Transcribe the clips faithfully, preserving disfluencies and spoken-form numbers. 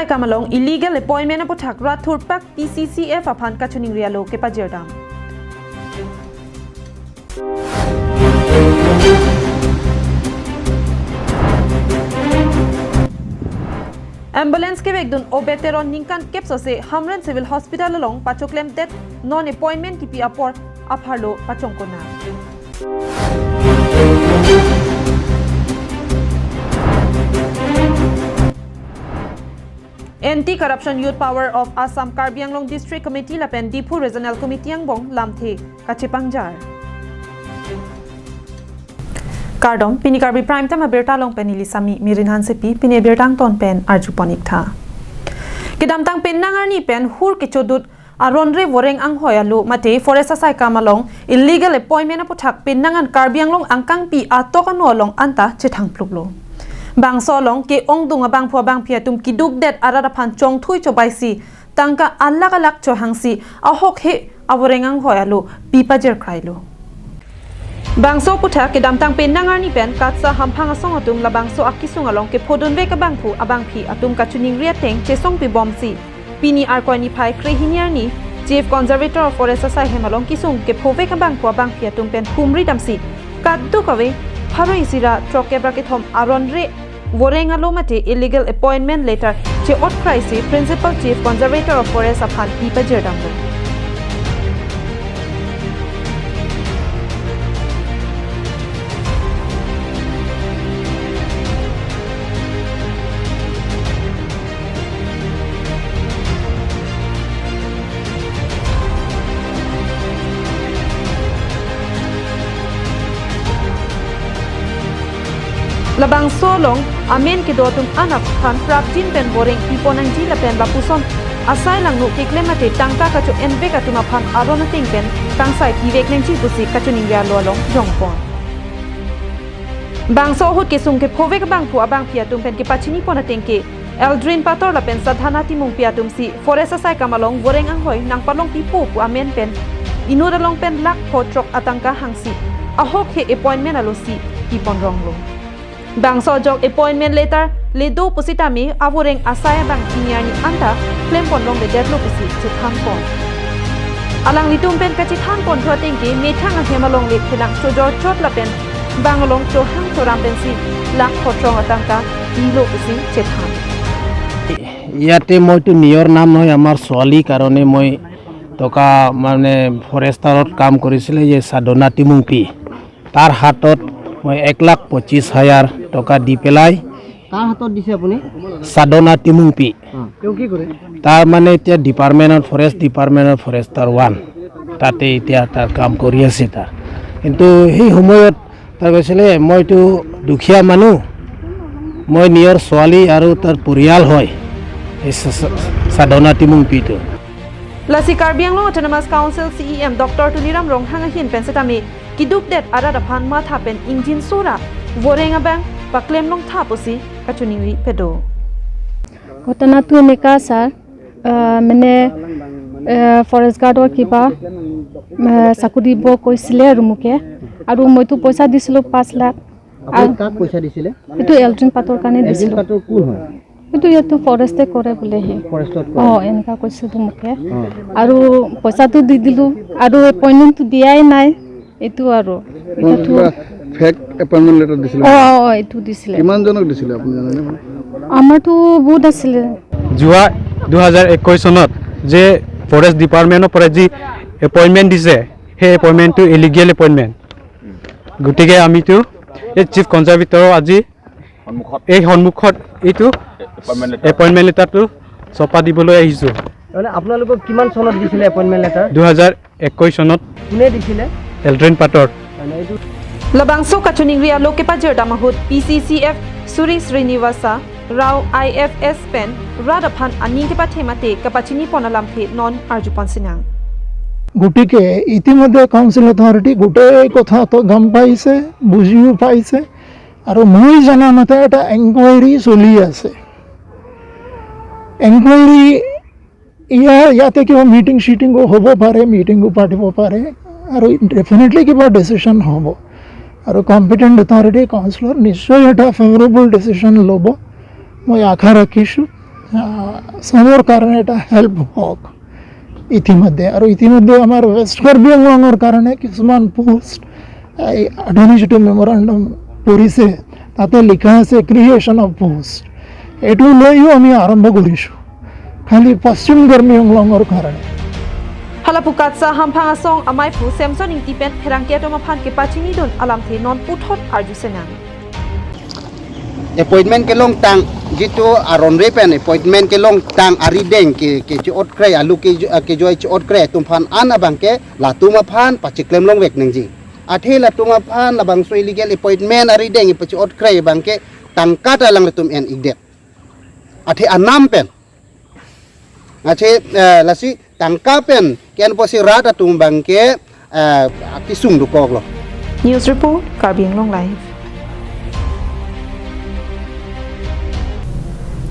Kam along illegal appointment aputhak rat thurpak P C C F aphan kachiningri alo kepajirdam. Ambulance kevekdun Obed Teron ningkan kep sose Hamren Civil Hospital along pachoklemdet, non appointment kipi apor apharlo pachongkona. Anti Corruption Youth Power of Assam Karbi Anglong District Committee lapen Diphu Regional Committee angbong lamthe kachepangjar. Kardom, pini Karbi Prime Time abirta along pen neli Sami Mirin Hansepi, pini abirta angton pen arjupon iktha. Kedamtang penang arni pen hur kechodut aron re voreng anghoi alo mate forest asai kam along illegal appointment aputhak penang an Karbi Anglong angkangpi atok ano along anta chethangpluklo. Bangso along ke-ongdung abangphu abangphi atum kidukdet arat aphan chongthui chobaisi tangka alak alak chohangsi ahokhe avoreng anghoi alo pipajirkrailo. Bangso aputhak kedamtang penang arni pen KATSA hamphang asong atum labangso akisung along kephodunvek abangphu abangphi atum kachiningri ateng chesongpi bomsi pini Arkoi niphai krehini arni Chief Conservator of Forest asai hem along kisung kephovek abangphu abangphi atum pen humri damsi kadokave pharo isi ra throk kep ra kethom aron re voreng alo mate illegal appointment letter che-otkraisi Principal Chief Conservator of Forest aphan pipajirdamlo. Labangso along amen kedo atum an aphan prapjin pen voreng pipon nangji lapen lapuson asai langno keklem mate tangka kacho-envek atum aphan aron ateng pen kangsai pivek nangji pusi kachiningri alo along jongpon. Bangso ahut kisung kephovek abangphu abangphi atum pen kepachinipon ateng ke Eldrin Pator lapen Sadhana Timungpi atumsi forest asai kam along voreng anghoi nangpalongpipo pu amen pen inut along pen lakh pho throk atangka hangsi ahokhe appointment alosi pipon ronglo. Bangso ajok appointment letter le do pusitame avoreng asai abang pini arni anta klempon rongledetlo pusi chethanpon. Alanglitum pen kachethanponthu ateng ke methang ahem along le phelang chojor chot lapen bang along chohang choram pensi lakh pho throk atangka pilo pusi chethan. ইয়াতে মইতো নিজৰ নাম নহয়, আমাৰ ছোৱালীৰ কাৰণে মই টকা মানে ফৰেষ্টাৰত কাম কৰিছিলে, যে সাধনা টিমুংপি, তাৰ হাতত মই এক লাখ পঁচিছ হাজাৰ টকা দি পেলাই। কাৰ হাতত দিছে আপুনি? সাধনা টিমুংপি। অ, তেওঁ কি কৰে? তাৰ মানে এতিয়া ডিপাৰ্টমেণ্টৰ, ফৰেষ্ট ডিপাৰ্টমেণ্টৰ ফৰেষ্টাৰ ওৱান, তাতে এতিয়া তাৰ কাম কৰি আছে তাৰ। কিন্তু সেই সময়ত তাৰ কৈছিলে, "মইতো দুখীয়া মানুহ, মই নিজৰ ছোৱালী আৰু তাৰ পৰিয়াল হয় এই স-, স-, সাধনা টিমুংপিটো।" Lasi Karbi Anglong Autonomous Council C E M Doctor Tuliram Ronghang ahin pen setame kidukdet arat aphan matha pen ingjinso ra voreng abang paklem longtha pusi kachiningri pedo. ঘটনাটো এনেকা ছাৰ, আহ, মানে, আহ, ফৰেষ্ট গাৰ্ডৰ কিবা, আহ, চাকৰি দিব কৈছিলে আৰু মোকে, আৰু মইতো পইচা দিছিলোঁ পাঁচ লাখ। আপুনি কাক পইচা দিছিলে? এইটো এলড্ৰিন পাতৰ কাৰণে দিছিলোঁ। এলড্ৰিন পাতৰ কোন হয়? এইটো ইয়াতো ফৰেষ্টে কৰে বোলে সি। ফৰেষ্টত কৰে? অ, এনেকা কৈছে তো মোকে। অ। আৰু পইচাটো দি দিলোঁ, আৰু এপইণ্টমেণ্টটো দিয়াই নাই। এইটো আৰু। মই এতিয়াতো কিবা ফেক এপইণ্টমেণ্ট লেটাৰ দিছিলে? অ, অ, অ, এইটো দিছিলে। কিমানজনক দিছিলে আপুনি জানেনে? আমাৰতো বহুত আছিলে। যোৱা দুহেজাৰ একৈশ চনত যে ফৰেষ্ট ডিপাৰ্টমেণ্টৰ পৰা যি এপইণ্টমেণ্ট দিছে, সেই এপইণ্টমেণ্টটো ইলিগেল এপইণ্টমেণ্ট। গতিকে আমিতো এই চিফ কনজাৰ্ভেটৰৰ আজি সন্মুখত এই সন্মুখত এইটো এপইণ্টমেণ্ট লেটাৰ। এপইণ্টমেণ্ট লেটাৰটো চপা দিবলৈ আহিছোঁ। মানে আপোনালোকক কিমান চনত দিছিলে এপইণ্টমেণ্ট লেটাৰ? দুহেজাৰ একৈশ চনত। কোনে দিছিলে? এলড্ৰিন পাটৰ। মানে এইটো Labangso kachiningri alo kepajirdam ahut P C C F Suri Srinivasa Rao I F S pen rat aphan aning kepathe mate kapachinipon alamthe non arjupon sinang. গতিকে ইতিমধ্যে কাউন্সিল অথৰিটি গোটেই কথাটো গম পাইছে, বুজিও পাইছে, আৰু মই জনামতে এটা এনকুৱাৰী চলি আছে। এনকুৱাৰী ইয়াৰ, ইয়াতে কিবা মিটিং চিটিঙো হ'ব পাৰে, মিটিঙো পাতিব পাৰে, আৰু ডেফিনেটলি কিবা ডিচিশ্যন হ'ব, আৰু কম্পিটেণ্ট অথৰিটি কাউন্সিলৰ নিশ্চয় এটা ফেভৰেবল ডিচিশ্যন ল'ব, মই আশা ৰাখিছোঁ। আহ, শ্ৰমৰ কাৰণে এটা হেল্প হওক ইতিমধ্যে। আৰু ইতিমধ্যে আমাৰ ৱেষ্ট কাৰ্বি আংলঙৰ কাৰণে কিছুমান পোষ্ট এই আদৰণি যিটো মেমৰেণ্ডাম পৰিছে, তাতে লিখা আছে ক্ৰিয়েশ্যন অফ পোষ্ট। এইটো লৈও আমি আৰম্ভ কৰিছোঁ, খালি পশ্চিম কাৰ্বি আংলঙৰ কাৰণে। Hala pu KATSSA hamphang asong amei pu Samson Ingti pen pherangke atum aphan kepachinidun alamthe non puthot arju senang. Appointment kelongtang, jitu aron re pen appointment kelongtang arideng ke, ke chi-ot kre, alu ke, kejoi chi-ot kre atum aphan an abang ke latum aphan pachiklem longvek nangji. Athe latum aphan labangso illegal appointment arideng ipachi-ot kre abang ke tangka ta alanglitum en-ikdet. Athe anam pen. Athe, eh, lasi tangka pen ke-en pusi rat atum abang ke, eh, kisung dokoklo. News report, Karbi Anglong Live.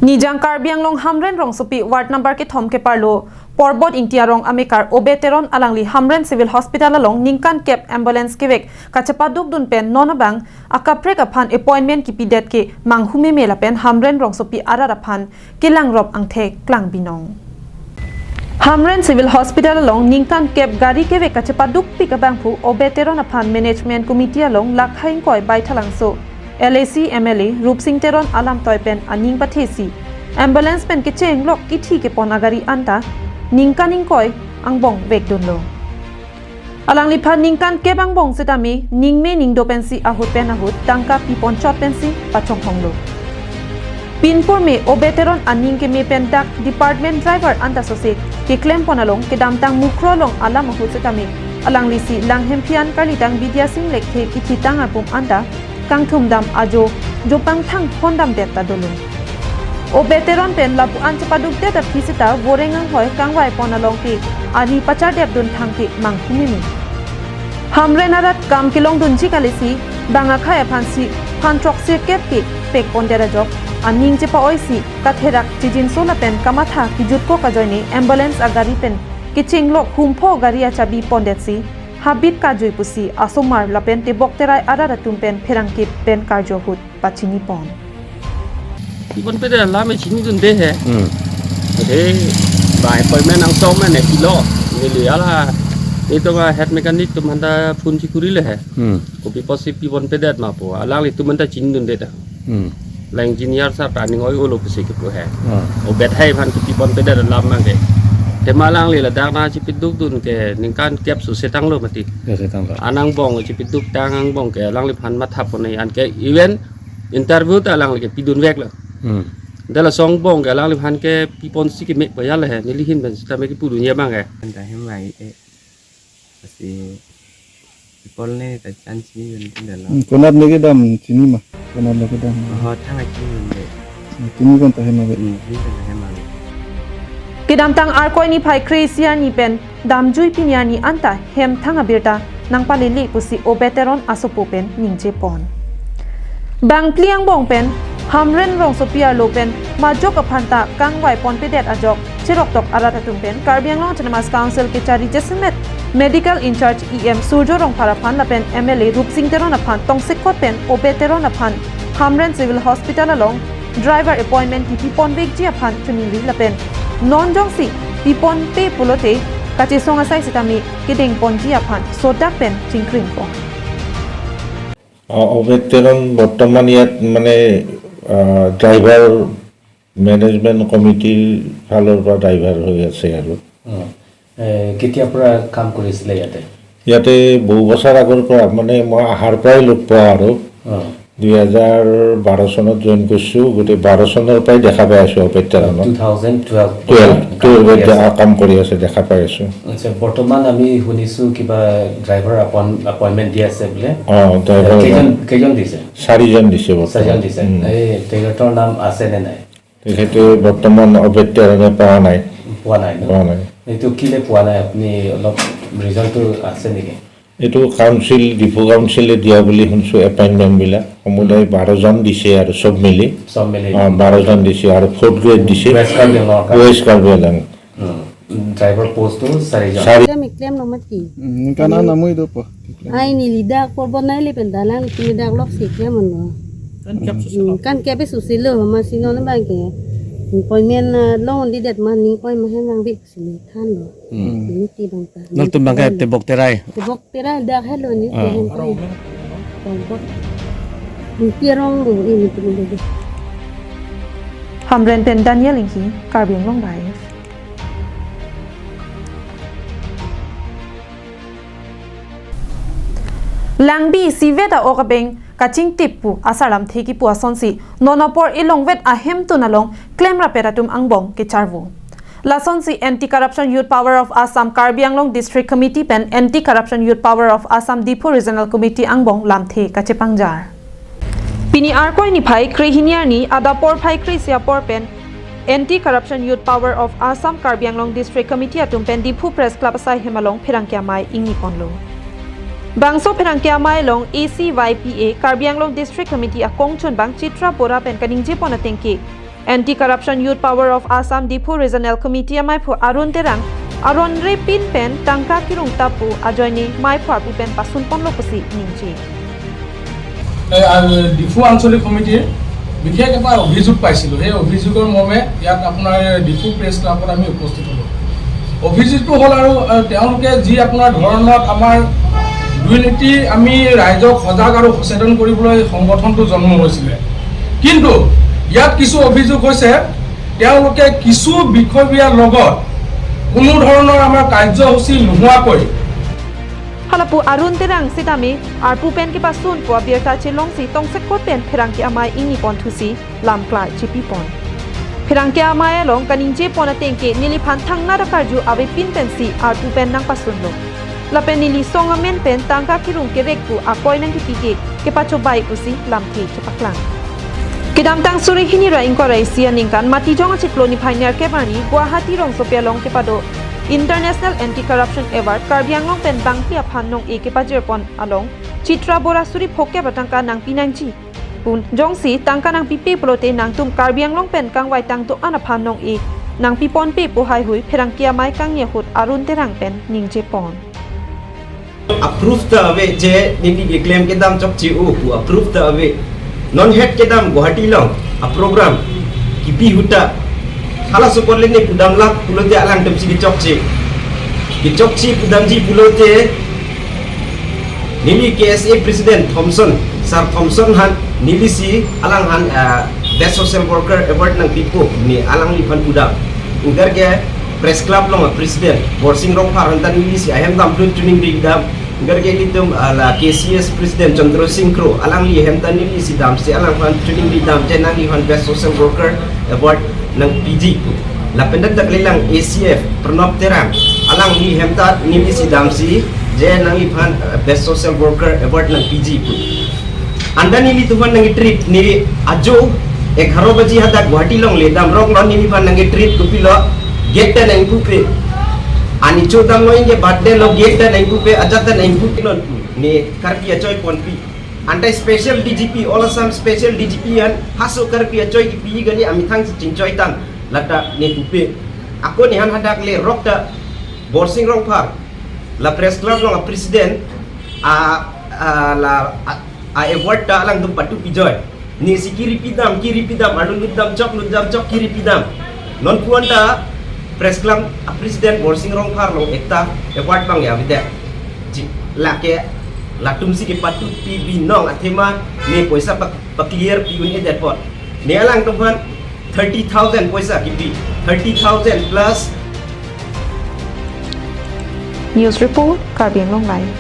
Nijang Karbi Anglong Hamren rongsopi ward number kethom keparlo Porbot Ingti arong amekar Obed Teron alangli Hamren Civil Hospital along ningkan kep ambulance kevek kachepadukdun pen non abang akaprek aphan appointment kipidet ke manghumeme lapen Hamren rongsopi arat aphan kelangrop angthek klang binong. Hamren Civil Hospital along ningkan kep gari kevek kachepadukpik abangphu Obed Teron aphan Management Committee along lakha ingkoi Baithalangso LAC MLA Rupsing Teron alamtoi pen aning pathesi ambulance pen kechenglok kithi kepon agari anta ningkan ingkoi angbong vekdunlo. Alangliphan ningkan kep angbong setame ningme ningdo pensi ahut pen ahut tangka piponchot pensi pachonghonglo. Pinpur me Obed Teron aning keme pen dak department driver anta sose keklempon along kedamtang Mukroh along alam ahut setame alanglisi Langhemphi an karlitang Bidya Sing Lekthe kithitang arpum anta kangthumdam ajo jopangthang phondamdet ta dolo. Obed Teron pen lapu-an chepadukdet aphi seta voreng anghoi kangvaipon along ke ari pachardepdun thangke manghumeme. Hamren arat kam kelongdunji kalisi bang akhei aphansi phan throksi kep ke pekpondet ajok aning chepa-oisi katherak chijinso lapen kamatha kijutkok ajoine ambulance agari pen kechenglok humpho gari achabi pondetsi habit kajui pusi asomar lapen tebok terai arat atum pen pherangke pen karjo ahut pachinipon. Iban pede lame chinidunde he. Hmm. He, bai appointment angsong mane pilo. Neli ala itu ma head mechanic atum aphanta phone chikuri le he. Hmm. Kopi apotsi piponpedet ma pu. Alanglitum aphanta chinidunde ta. Hmm. La engineer sir ta aning oi-olo pusi kipu he. Ah. Obed hai aphan kopi ponpedet alam abang ke. Tema alangli ladak nangchipidukdun ke ningkan kep sose tanglo mati. Ya, setanglo. An angbong chipiduktang angbong ke alangliphan mathapon nai, anke even interview ta alangli ke pidunveklo. Hmm. Dak laso angbong ke alangliphan ke piponsi keme payal he, neli ahin pen setame kipudunji abang ke. Anta hem mai e. Pasi people ne ta chan chinidun tin dalo. Hmm, konat ne kedam chini ma? Konat ne kedam. Oh, thang a chinidunde. Hmm, tumi konta hem ave. Hmm, tin dalo hem mai. Kedamtang Arkoi niphai kre-isi arni pen damjui pini arni anta hem thang abirta nangpalele pusi Obed Teron asopo pen ningjepon. Bangphli angbong pen Hamren rongsopi arlo pen majok aphanta kangvaiponpedet ajok cheroktok arat atum pen Karbi Anglong Autonomous Council kechari jasemet Medical in-charge EM Surjo Rongphar aphan lapen MLA Rupsing Teron aphan tongsekot pen Obed Teron aphan Hamren Civil Hospital along driver appointment kipiponvekji aphan choningri lapen non jongsi piponpe pulote kachesong asai setame kedengponji aphan sodak pen chingkringpon. অ, অবেদ তেৰণ বৰ্তমান ইয়াত মানে আ, driver management কমিটিৰ ফালৰ পৰা ড্ৰাইভাৰ হৈ আছে আৰু। অ। এ, কেতিয়াৰ পৰা কাম কৰিছিলে ইয়াতে? ইয়াতে বহু বছৰ আগৰ পৰা, মানে মই অহাৰ পৰাই লগ পোৱা আৰু। অ। দুই হাজাৰ বাৰ চনত জইন কৰিছোঁ, গোটেই বাৰ চনৰ পৰাই দেখা পাই আছোঁ অবেদ তেৰণক। Two thousand twelve. টুৱেলভ, টুৱেলভত কৰি আছে। কাম কৰি আছে, দেখা পাই আছোঁ। আচ্ছা, বৰ্তমান আমি শুনিছোঁ কিবা ড্ৰাইভাৰ আপইণ্ট-, এপইণ্টমেণ্ট দি আছে বোলে। অ, ড্ৰাইভাৰ কেইজন, কেইজন দিছে? চাৰিজন দিছে বৰ্তমান। চাৰিজন দিছে। উম। এই তেখেতৰ নাম আছে নে নাই? তেখেতে বৰ্তমান অবেদ তেৰণে পোৱা নাই। পোৱা নাই ন? পোৱা নাই। এইটো কিলে পোৱা নাই, আপুনি অলপ ৰিজনটো আছে নেকি? এইটো কাউন্সিল, ডিফু কাউন্সিলে দিয়া বুলি শুনিছোঁ এপইণ্টমেণ্টবিলাক। সমুদায় বাৰজন দিছে আৰু চব মিলি। চব মিলি? অ, বাৰজন দিছে আৰু ফ'ৰ্থ গ্ৰেড দিছে। ৱেষ্ট কাৰ্বি আংলঙৰ কাৰণে? ৱেষ্ট কাৰ্বি আংলং। উম, ড্ৰাইভাৰ পোষ্টটো চাৰিজন। চাৰি- Klem, klem nomor ki. Hmm, kana namu itu po. Ai ni lidak por bon nai le pen dalang ni dak lok si klem ano. Hmm, kan kep susilo, masih non bang ke. Appointment, ah, longledet ma ning oi ma hem vangve pusi ne thanlo. Hmm. Neli ti bang ta. Nangtum bang ke tebok terai. Tebok terai dak helo ne Ah. Tehem oi. Tebok. Neli ti arong lo ini tu lo. Hamren pen Daniel Inghi, Karbi Anglong Live. Langbi isivet a-ok abeng kachingtip pu asarlamthe kipu asonsi non apor elongvet ahemtun along klemrapet atum angbong kecharvo. Lasonsi Anti-Corruption Youth Power of Assam Karbi Anglong District Committee pen Anti-Corruption Youth Power of Assam Diphu Regional Committee angbong lamthe kachepangjar. Pini Arkoi niphai krehini arni adap porphai kre-isi apor pen Anti-Corruption Youth Power of Assam Karbi Anglong District Committee atum pen Diphu Press Club asai hem along pherangke amei ingniponlo. Bangso pherangke amei along A C Y P A Karbi Anglong District Committee akongchunbang Chitra Bora pen kaningjepon atengke Anti-Corruption Youth Power of Assam Diphu Regional Committee ameiphu Arun Terang aron repin pen tangka kirung tap pu ajoine meiphu arpu pen pasunponlo pusi ningje. এই, আ, ডিফু আঞ্চলিক সমিতিৰ বিশেষ এটা অভিযোগ পাইছিলোঁ। সেই অভিযোগৰ মৰ্মে ইয়াত আপোনাৰ ডিফু প্ৰেছ ক্লাবত আমি উপস্থিত হ'লোঁ। অভিযোগটো হ'ল আৰু, আ, তেওঁলোকে যি আপোনাৰ ধৰণত আমাৰ দুৰ্নীতি আমি ৰাইজক সজাগ আৰু সচেতন কৰিবলৈ সংগঠনটো জন্ম হৈছিলে, কিন্তু ইয়াত কিছু অভিযোগ হৈছে তেওঁলোকে কিছু বিষয়ববীয়াৰ লগত কোনো ধৰণৰ আমাৰ কাৰ্যসূচী নোহোৱাকৈ Halapu Arun Terang sitame arpu pen kepasunpo abirta chelongsi tongsekot pen pherangke amei ingniponthusi lam klarchepipon. Pherangke amei along kaningjepon atengke neliphan thangnat akarju avepin pensi arpu pen nangpasunlo. Lapen neli song amen pen tangka kirung kerek pu akoi nangkipike kepachobei pusi lamthe kepaklang. Kedamtang suri hini ra ingkoi ra isi aningkan Matijong achiklo niphai nerkep arni Guwahati rongsopi along kepado International Anti-Corruption Award Karbi Anglong pen bangpi aphan nong-e kepajirpon along Chitra Bora suri phokep atangka nangpi nangji pu jongsi tangka nangpipe pulote nangtum Karbi Anglong pen kangvaitang do-an aphan nong-e nangpiponpe pu haihui pherangke amei kangni ahut Arun Terang pen ningjepon. Approve ta ave je neli keklem kedam chokche o pu approve ta ave. Non het kedam Guwahati along a program kipi ahut ta hala sopor le ne pudam lak pulote alangtumsi kechokche. Kechokche pudamji pulote neli K S A President Thomson, Sir Thomson han nelisi alangphan, ah, Best Social Worker Award nangpipo ne alangliphan pudam. Ingkar ke Press Club along a President Borsing Rongphar han ta nelisi ahem damdun chuning ri dam. Ingkar ke ilitum, ah, la K C S President Chandra Singh Kro alangli ahem ta nelisi damsi alangphan chuning ri dam je nangliphan Best Social Worker Award nangpiji pu. Lapen dak lelang A C F Pranab Terang alangli ahem ta nelisi damsi je nangliphan, ah, Best Social Worker Award nangpiji pu. Anta nelitum aphan nangtreat, neli ajo egharo baji hadak Guwahati along le damrok non neliphan nangtreat kopilo gate ta nangpupe. Ani chodam lo inge birthday lo gate ta nangpupe, ajat ta nangpupe non pu. Ne Karbi achoi ponpi. Anta special D G P, All Assam special D G P an haso Karbi achoi kipi kali amethang chingchoi tang lata ne pupe. Ako nehan hadak le rok ta Borsing Rongphar la Press Club along a President a, a, la, a, a award ta alangtum patu pijoi. Nesi kiri pidam, kiri pidam, arlu lutdam chok, lutdam chok, kiri pidam. Non puan ta Press Club a President Borsing Rongphar along ekta award bang ya vide. Ji, lake latumsi kepatu pi binong athema ne poisa pa, pa clear pi un-edet apot. Ne alangtum aphan thirty thousand poisa kipi, thirty thousand plus. News report, Karbi Anglong Live.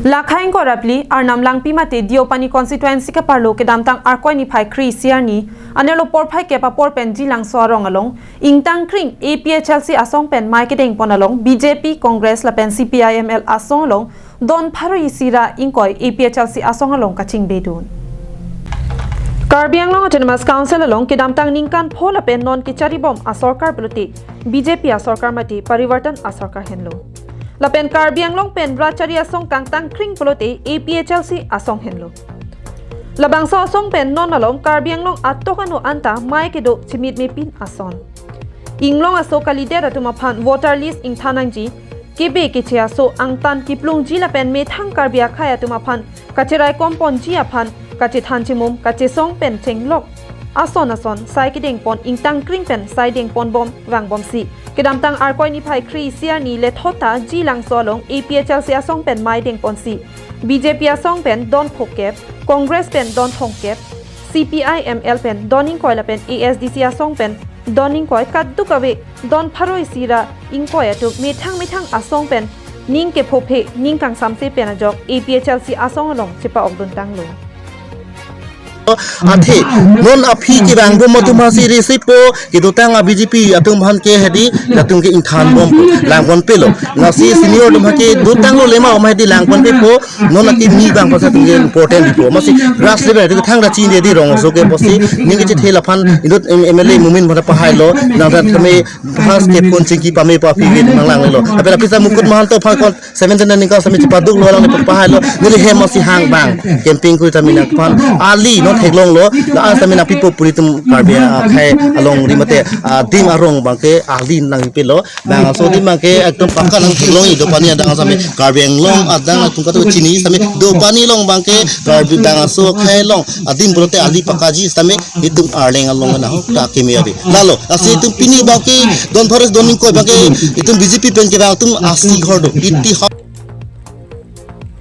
Lakha ingkoi ra phli, Arnam Langpi mate Deopani constituency ke-arlo kedamtang Arkoi niphai kre-isi arni, anerlo porphai kep apor pen Jilangso arong along, ingtang kring A P H L C asong pen mei kedengpon along, B J P, Congress lapen C P I M L asong along, don pharo isi ra ingkoi A P H L C asong along kachingbedun. Karbi Anglong Autonomous Council along kedamtang ningkan pho lapen non kecharibom asorkar pulote B J P asorkar mate Parivartan asorkar henlo. Lapen Karbi Anglong pen rachari asong kangtang kring pulote A P H L C asong henlo. Labangso asong pen non along Karbi Anglong atok ano anta mei kedo chimitmepin ason. Inglong aso kalidet atum aphan voter list ingthan nangji, kebe keche aso angtan kiplungji lapen methang Karbi akhei atum aphan kacherai komponji aphan kachethan chimum kachesong pen chenglok ason ason sai kedengpon ingtangkring pen sai dengponbom vangbomsi kedamtang Arkoi niphai kre-isi arni Lethota Jilangso along A P H L C asong pen mei dengponsi B J P asong pen don phokep, Congress pen don thomkep, C P I M L pen don ingkoi lapen A S D C asong pen don ingkoi kadokave don pharo isi ra ingkoi atum methang methang asong pen ning kephophe ning kangsamse pen ajok A P H L C asong along chepa-okdun tanglo. Athe non aphi kevang bom atum hasi risipo kedotang a B J P atum aphan ke hedi latum ke ingthanbompo, langponpelo. Lasi senior atum aphan ke dotanglo lema om hedi langponpepo. Non aki mi bang pasa atum ke important dipo. Masi grass level itu thang da chin di rong aso ke posi ning kechethe laphan inut M L A Momin mana pahailo nang dan kami pas ke pon chingki pame pa pi win nang langlelo. Apela pisa Mukut Mahanto aphan kon seventeen ningkan sami chepaduklo lang pahailo neli hem masi hang bang camping kuri tami nangphan ali non theklonglo la a sami nangpipo puri atum Karbi akhei alongri mate adim arong bang ke ali nangpilo. Bang aso adim bang ke ekdom pakka nangtheklong ido pani adang sami Karbi Anglong adang atum katu chini sami do pani along bang ke Karbi bang aso akhei along adim pulote ali pakkaji sami itum Arleng along na ho ta keme abi. Lalo, lasi itum pini bang ke don pharo isi don ingkoi bang ke itum B J P pen kevang atum asi hor do. Iti hor.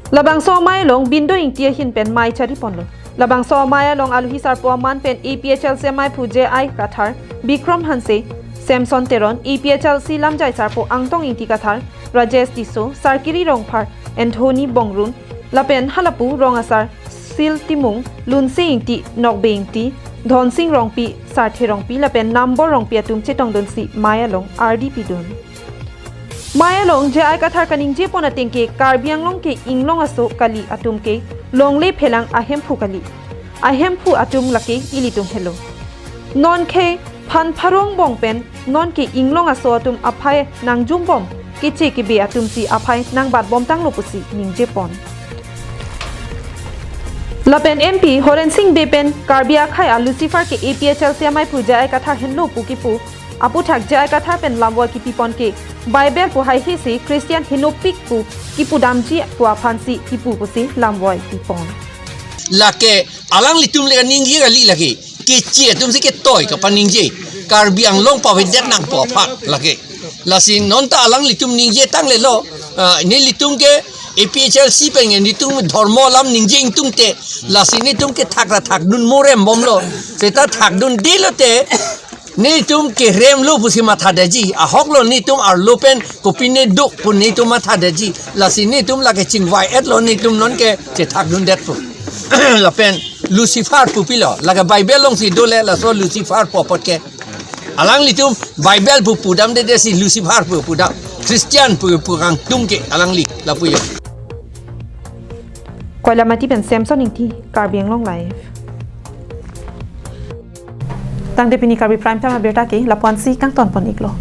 Labangso amei along Bindo Ingti ahin pen mei chariponlo. Labangso amei along aluhi sarpo aman pen A P H L C ameiphu J I Kathar, Bikram Hanse, Samson Teron, A P H L C lamjai sarpo Angtong Ingti Kathar, Rajesh Tisso, Sarkiri Rongphar, Anthony Bongrun, lapen halapu rong asar Sil Timung, Lunse Ingti, Nokbe Ingti, Dhonsing Rongpi, Sarthe Rongpi lapen Nambor Rongpi atum chetongdunsi mei along ardi pidun. Mei along J I Kathar kaningjepon ateng ke Karbi Anglong ke inglong aso kali, atum ke longle phelang ahemphu kali. Ahemphu atum lake ilitum helo. Non ke phan pharong bong pen non ke inglong aso atum aphai nangjumbom, keche kebe atumsi aphai nangbatbom tanglo pusi ningjepon. Lapen M P Horen Sing Bey pen Karbi akhei a Lucifer ke A P H L C ameiphu J I Kathar henlo pu kipu aputhak J I Kathar pen lamvoi kipipon ke Bible pu haihesi Christian henopik pu kipudamji pu aphansi kipu pusi lamvoi pipon. Lake alanglitum le kaningje kali lake. Keche atumsi ketoi kapaningje. Karbi Anglong pavedet nangpo aphan lake. Lasi non ta alanglitum ningje tanglelo. Ah, nelitum ke A P H L C pen nelitum dhormo alam ningje ingtungte. Lasi nelitum ke thakra thakdun morem bomlo. Seta thakdundetlote nelitum keremlo pusi mathadetji. Ahoklo nelitum arlo pen kopine duk pu nelitum mathadetji. Lasi nelitum lake chingvai-etlo nelitum non ke chethakdundetpo. Lapen Lucifer pupilo, lake Bible alongsi dole laso Lucifer pu apot ke. Alanglitum Bible pu pudamdetsi Lucifer pu pudam. Christian pu pu kangtung ke alangli lapu yo. Koilamati pen Samson Ingti, Karbi Anglong Live. Tangte pini Karbi Prime Time abirta ke lapu-ansi kangtonpon-iklo.